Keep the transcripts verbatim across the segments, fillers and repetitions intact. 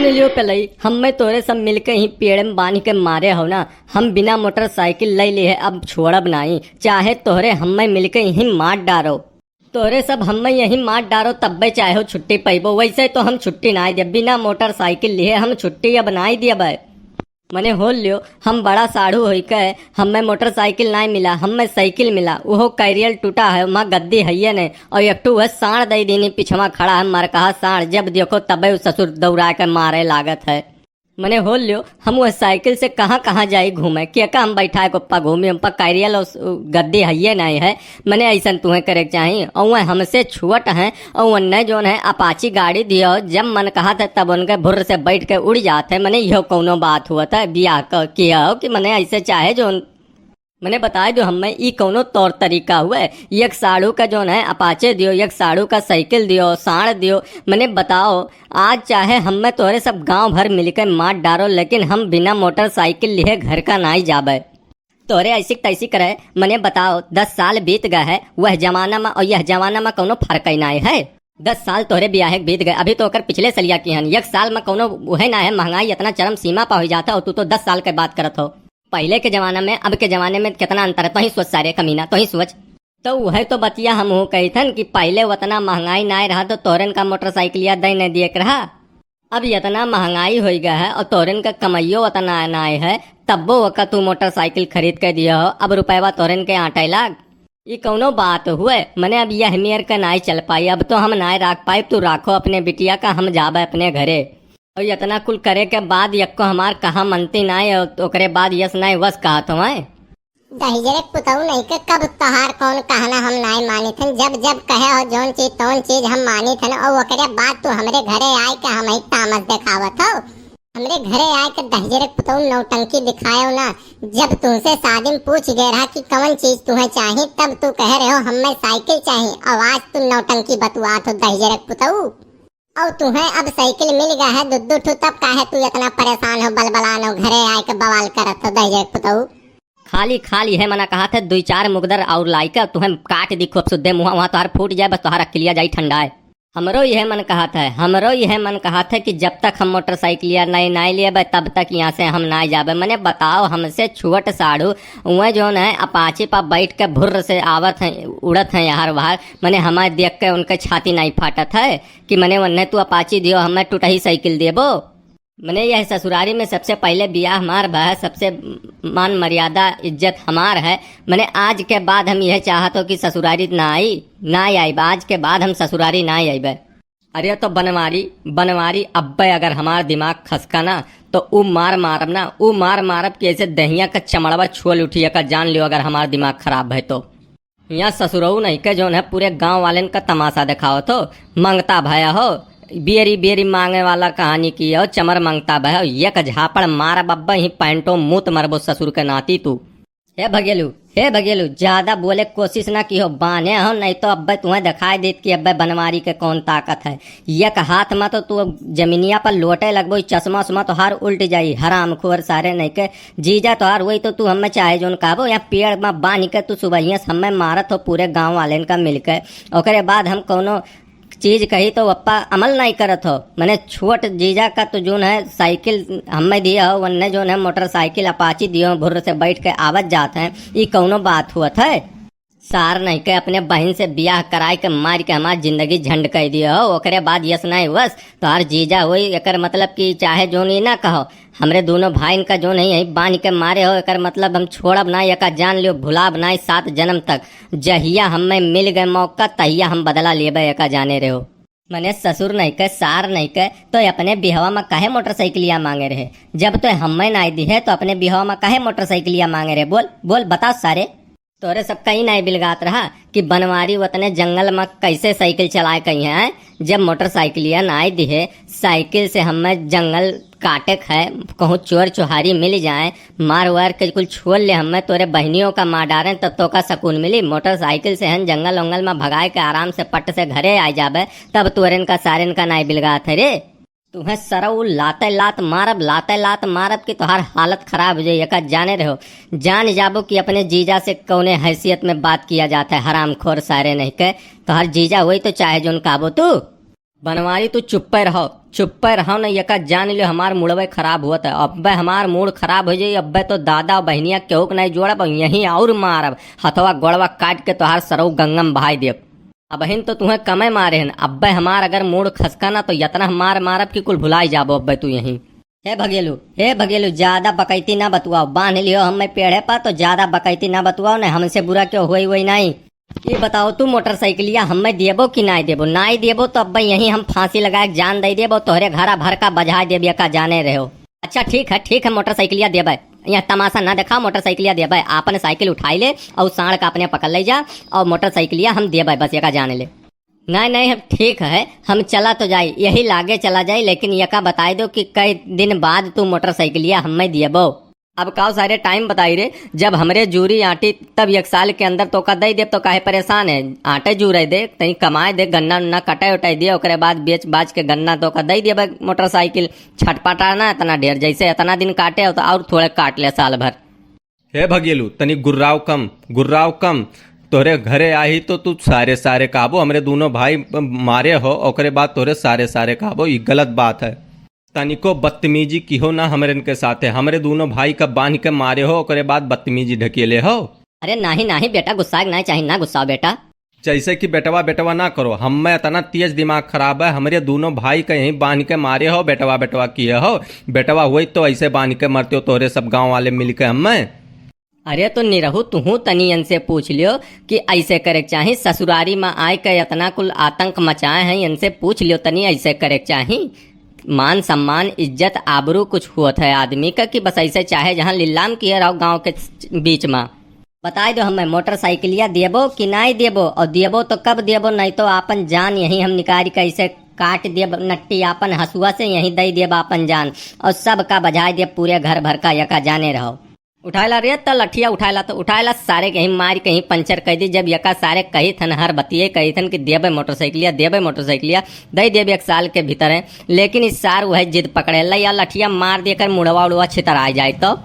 लियो पलई, हम्मे तोहरे सब मिलके ही पेड़ में बांध के मारे हो ना। हम बिना मोटरसाइकिल लई लिहे अब छोड़ब नाई, चाहे तोहरे हम्मे मिलके ही मार डारो। तोहरे सब हम्मे यही मार डारो, तब्बे चाहे हो छुट्टी पइबो। वैसे तो हम छुट्टी नाई देब, बिना मोटरसाइकिल लिहे हम छुट्टी अब नाई देबे। मने होल लियो, हम बड़ा साढ़ू होई के हम्मे मोटरसाइकिल नाई मिला, हम्मे साइकिल मिला, उहो कैरियल टूटा है, वहाँ गद्दी हइये नहीं। और एक ठो वह साँड़ दई दीनी, पिछवा खड़ा है मरकहा साँड़, जब देखो तबे उ ससुर दौड़ा के मारे लागत है। मने होल लियो, हम वह साइकिल से कहाँ कहाँ जाई घूमे, के का हम बैठा है कोप्पा घूमी, हम पा कैरियल और गद्दी हइये नहीं है। मने ऐसन तुहें करे के चाही, और वह हमसे छुअट हैं, और उन्ने जोन है अपाची गाड़ी दियो, जब मन कहत है तब उनके भुर्र से बैठ के उड़ जात है। मने इहो कौनो बात हुआ था, बियाह क-, किया हो कि मने ऐसे चाहे जोन, मने बताए दो हमें, ई कौनो तौर तरीका हुआ है? एक साढ़ू का जोन है अपाचे दियो, एक साढ़ू का साइकिल दियो, साँड़ दियो। मने बताओ, आज चाहे हमें तोहरे सब गांव भर मिलके मार डारो, लेकिन हम बिना मोटरसाइकिल लिए घर का नाई जाबे। तोहरे ऐसी तैसी करे, मने बताओ, दस साल बीत गए है, वह जमाना में और यह जमाना में कौनो फर्क ही नाई है। दस साल तोहरे बियाहे के बीत गए, अभी तो ओकर पिछले सलिया की हन। एक साल में कौनो उहे ना है, महंगाई इतना चरम सीमा पर हो जाता हो, तू तो दस साल के बात करत हो। पहले के जमाना में, अब के जमाने में कितना अंतर है, तो ही सोच सारे कमीना, तो ही सोच। तो उहे तो बतिया हम हो कही थन कि पहले उतना महंगाई नाय रहा तो तोहरन का मोटरसाइकिलिया दे नहीं दिए के रहा। अब इतना महंगाई हो गया है और तोहरन का कमाइयो उतना नाय है, तब्बो ओका तू मोटरसाइकिल खरीद के दिया हो, अब रुपयवा तोहरन के आटे लाग। ई कौनो बात हुए? मने अब यह मेर का नाय चल पाई, अब तो हम नाय राख पाई, तू राखो अपने बिटिया का, हम जाबे अपने घरे। और इतना कुल करे के बाद यक्को हमार कहा मनती नाय, और ओकरे बाद यस नाय वस कहत हवैं। दहिजरे पुतऊ नहीं के कब तोहार कौन कहना हम नाय मानित हन, जब जब कहे हो जौन चीज तौन चीज हम मानित हन, और ओकरे बाद तू हमरे घरे आए के हम ही तामस देखावत हो। हमरे घरे आए के दहिजरे पुतऊ नौटंकी दिखायो ना। जब तुमसे शादी में पूछ गए रहा कि कौन चीज तुम्हें चाही, तब तू कह रहे हो हमें साइकिल चाही, और आज तू नौटंकी बतुआत हो दहिजरे पुतऊ। और तुम्हें अब साइकिल मिल गया है दुद्दू ठू, तब काहे तू इतना परेशान हो, बलबलान हो, घरे आए के बवाल करत हो दहिजरे पुतऊ। खाली खाली है मना कहत है, दुई चार मुगदर और लाइके तुम्हें काट दी खूब सुद्धे मुँह, वहाँ तोहार फूट जाए, बस तोहार अक्किलिया जाई ठंडाए। हमरो यह मन कहत है, हमरो यह मन कहत है कि जब तक हम मोटरसाइकिलिया नए नाय लेबे, तब तक यहाँ से हम नाय जाबे। मने बताओ, हमसे छुअट साढ़ू, उहे जौन है अपाची पर बैठ के भुर्र से आवत हैं, उड़त हैं यार बाहर। मने हमारे देख के उनके छाती नाय फाटत है कि मने वन्ने तू अपाची दियो, हमें टूटही साइकिल देबो। मने यह ससुरारी में सबसे पहले बियाह मार बा, सबसे मान मर्यादा इज्जत हमार है। मने आज के बाद हम यह चाहत हो कि ससुरारी ना आई, ना आइब, आज के बाद हम ससुरारी ना आइबे। अरे तो बनवारी, बनवारी, अब्बे अगर हमार दिमाग खसका ना, तो ऊ मार मारब ना, ऊ मार मारब कि ऐसे दहिया का चमड़वा छोल उठी, एका जान लियो अगर हमार दिमाग खराब है तो। यहाँ ससुरऊ नहीं के जौन है पूरे गांव वालेन का तमाशा दिखावत हो, मंगता भया हो, बियरी बियरी मांगे वाला कहानी की हो, चमर मंगता भया हो, एक झापड़ मारब अब्बे ही पैंटो मूत मरबो ससुर के नाती तू। हे भगेलू, हे भगेलू, ज्यादा बोले के कोशिश ना किहो, बान्हे हो, नहीं तो अब्बे तुम्हें दिखाई देत कि अब्बे बनवारी के कौन ताकत है। एक हाथ में तो तू जमीनिया पर लोटे लगबो, ई चश्मा उश्मा तोहार उल्ट जाई, हरामखोर सारे नहीं के। जीजा तोहार वही तो तू हमें चाहे जोन कहबो, यहाँ पेड़ में बांध के तू सुबहिया से हमें मारत हो पूरे गांव वालेन का मिलके। ओकरे बाद हम कौनो चीज कही तो वप्पा अमल नहीं करत हो। मने छोट जीजा का तो जोन है साइकिल हमें दिया हो, वन्ने जोन है मोटरसाइकिल अपाची दियो, भुर्र से बैठ के आवत जात हैं, ई कौनो बात हुअत है? सार नहीं के अपने बहिन से बियाह कराए के मार के हमार जिंदगी झंड कर दियो हो, ओकरे बाद यस नहीं वस तोहार जीजा होई, एकर मतलब कि चाहे जोन ई ना कहो, हमरे दोनों भाईन का जोन है यहीं बांध के मारे हो, एकर मतलब हम छोड़ब ना, एका जान लियो भुलाब ना सात जन्म तक। जहिया हमें मिल गए मौका तहिया हम बदला लेबे, एका जाने रहो। मने ससुर नहीं के, सार नहीं के, तो अपने बिहवा में काहे मोटरसाइकिलिया मांगे रहे? जब तो हमें नाय दिहे तो अपने बिहवा में काहे मोटरसाइकिलिया मांगे रहे? बोल, बोल, बताओ सारे। तोरे सब कहीं नाय बिलगात रहा कि बनवारी वतने जंगल में कैसे साइकिल चलाए कहीं है, जब मोटरसाइकिलिया नाय दिहे, साइकिल से हमें जंगल काटे क है, कहूँ चोर चुहारी मिल जाए, मार वार के कुल छोड़ ले, हमें तोरे बहनियों का मार डारें, तब तो का सुकून मिली। मोटरसाइकिल से हम जंगल वंगल में भगाए के आराम से पट से घरे आ जाबे, तब तोरेन का सारेन का नाय बिलगात है रे। तुम्हें सरऊ लाते लात मारब, लाते लात मारब कि तोहार हालत खराब हो जाई, एका जाने रहो। जान जाबो कि अपने जीजा से कौने हैसियत में बात किया जाता है, हरामखोर सारे नहीं के। तोहार जीजा वही तो चाहे जोन काबो तू। बनवारी, तू चुप्पे रहो, चुप्पे रहो, न यका जान लियो, हमार मूड़वे खराब हुआ था। अब्बे हमार मूड़ खराब हो जाई, अब्बे तो दादा बहनिया केहू के नहीं जोड़ब, यहीं और मारब, हथवा गोड़वा काट के तोहार सरऊ गंगम बहाई देब। अबहिन तो तुहें कमे मारे हन, अब्बे हमार अगर मूड़ खसका ना, तो यतना मार मारब कि कुल भुलाई जाबो अब्बे तू यहीं। हे भगेलू, हे भगेलू, ज्यादा बकैती ना बतुआओ, बांध लियो हमें पेड़े पर, तो ज्यादा बकैती ना बतुआओ, न हमसे बुरा क्यों होई, वही नहीं। ये बताओ तू, मोटरसाइकिलिया हमें देबो कि नाई देबो? नाई देबो तो अब्बे यहीं हम फांसी लगा के जान दे देबो, तोहरे घरा भर का बजा देब, यका जाने रहो। अच्छा ठीक है, ठीक है, मोटरसाइकिलिया देबे, यह तमाशा ना दिखाओ, मोटरसाइकिलिया देबे, आपन साइकिल उठाई ले और सांड़ का अपने पकड़ ले जा और मोटरसाइकिलिया हम देबे, बस यका जाने ले। नहीं, नहीं, हम ठीक है, हम चला तो जाई, यही लागे चला जाई, लेकिन यका बताई दो कि कई दिन बाद तू मोटरसाइकिलिया हमें दियबो। अब काव सारे टाइम बताई रे, जब हमरे जूरी आटी तब एक साल के अंदर तोका दई देब, तो काहे परेशान है? आटे जूरे दे, तई कमाए दे, गन्ना उन्ना कटाई उटाई दिया, ओकरे बाद बेच बाच के गन्ना तोका दई देब मोटरसाइकिल। छटपटाना इतना ढेर, जैसे इतना दिन काटे हो तो और थोड़े काट ले साल भर। हे भगेलू, तनी गुर्राव कम, गुर्राव कम। तोहरे घरे आही तो तू सारे सारे कहबो, हमरे दोनों भाई मारे हो, ओकरे बाद तोहरे सारे सारे कहबो, ई गलत बात है। तनिको बदतमीजी किहो ना हमरेन के साथे, हमरे दोनों भाई का बांध के मारे हो, ओकरे बाद बदतमीजी ढकेले हो। अरे नाही, नाही बेटा, गुस्सा के नाही चाही, ना गुस्सा बेटा। जैसे कि बेटवा, बेटवा ना करो, हम्मे इतना तेज दिमाग खराब है, हमरे दोनों भाई का यहीं बांध के मारे हो, बेटवा, बेटवा किए हो। बेटवा होइत तो ऐसे बांध के मरते हो, तोहरे सब गाँव वाले मिल के हम्मे। अरे तो निरहू, तुहू तनी इनसे पूछ लियो कि ऐसे करे के चाही। ससुरारी में आए के इतना कुल आतंक मचाए हैं, इनसे पूछ लियो तनी ऐसे करे के चाही। मान सम्मान, इज्जत, आबरू कुछ होत है आदमी का कि बस ऐसे चाहे जहाँ लीलाम किए रहो गाँव के बीच में। बताई दो हमें, मोटरसाइकिलिया देबो कि नाई देबो, और देबो तो कब देबो, नहीं तो आपन जान यहीं हम निकाल के ऐसे काट देब नट्टी आपन हसुआ से, यहीं दई देब आपन जान, और सबका बजाई देब पूरे घर भर का, यका जाने रहो। उठायला रे त लठिया, उठायला त उठायला, सारे कहीं मार कहीं पंचर कर दी। जब यका सारे कही थन, हर बतिये कही थन कि देबे मोटरसाइकिलिया, देबे मोटरसाइकिलिया, दई देबे एक साल के भीतर है, लेकिन इस सार वह जिद पकड़े ला या लठिया मार देकर मुड़वा उड़वा छितराय जाए तो।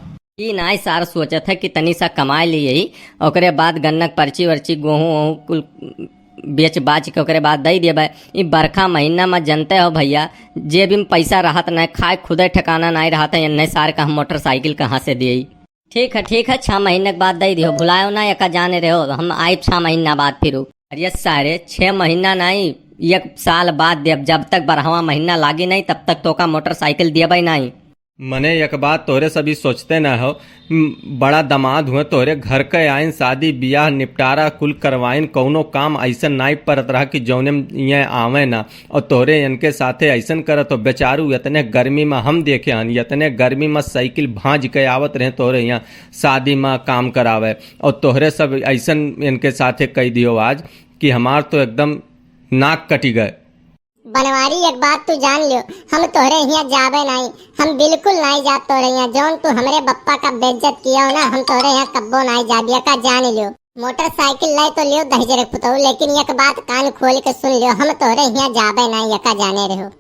ई नाई सार सोचत है कि तनी सा कमाए लिए ही, ओकरे बाद गन्नक पर्ची वर्ची, गोहूँ वोहूँ कुल बेच बाच के ओकरे बाद दई देबे। ई बरखा महीना में जनते हो भैया, जेब में पैसा रहत नाई, खाए खुदे ठिकाना नाई रहत है, एन्ने सार का हम मोटरसाइकिल कहाँ से दिए? ठीक है, ठीक है, छह महीने के बाद दई दियो, भुलायो ना, एका जाने रहो, हम आइब छह महीना बाद फिर। अरे सारे, छह महीना नाई, एक साल बाद देब, जब तक बारहवाँ महीना लागी नाई, तब तक तोका मोटरसाइकिल देबे नाई। मने एक बात तोहरे सभी सोचते ना हो, म, बड़ा दमाद हुए तोहरे घर के आइन, शादी बियाह निपटारा कुल करवाइन, कौनो काम ऐसन नाई परत रहा कि जौने में ये आवे ना। और तोहरे इनके साथे ऐसन करत हो, बेचारू, इतने गर्मी में हम देखे हन, इतने गर्मी में साइकिल भांज के आवत रहे तोहरे यहाँ शादी में काम करावे, और तोहरे सब ऐसन इनके साथे कह दियो आज कि हमार तो एकदम नाक कटी गए। बनवारी, एक बात तू जान लियो, हम तोहरे हियाँ जाबे नाई, हम बिल्कुल नाई जाब तोहरे हियाँ। जौन तू हमरे बप्पा का बेइज्जत किया हो ना, हम तोहरे हियाँ कब्बो नाई जाब, एका जान लियो। मोटरसाइकिल ले तो लियो दहिजरे पुतऊ, लेकिन एक बात कान खोल के सुन लियो, हम तोहरे हियाँ जाबे नाई, एका जाने रहो।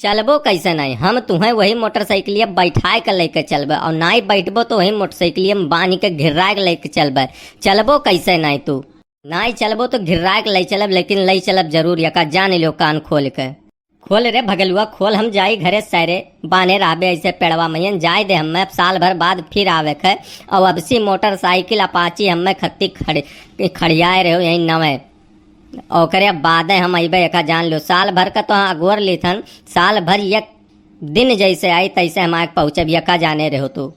चलबो कैसे नाई? हम तुहें वही मोटरसाइकिलिया बैठाए के लेके चलबे, और नाई बैठबो तो वही मोटरसाइकिलिया में बांध के घिर्राए के लेके चलबे। चलबो कैसे नाई तू? नाई चलबो तो घिर्राए के ले चलब, लेकिन ले चलब जरूर, एका जान लियो कान खोल के। खोल रे भगलुआ, खोल, हम जाई घरे सैरे, बान्हे रहबे ऐसे पेड़वा मइयन, जाए दे हमें, अब साल भर बाद फिर आवे के। और अब सी मोटरसाइकिल अपाची हमें खत्ती खड़-, खड़ियाए रहो यहीं नवे, ओकरे बादे हम अइबे, एका जान लियो। साल भर का तो हाँ अगोर लीथन, साल भर एक दिन जैसे आई तैसे हम आके पहुँचब, एका जाने रहो तू।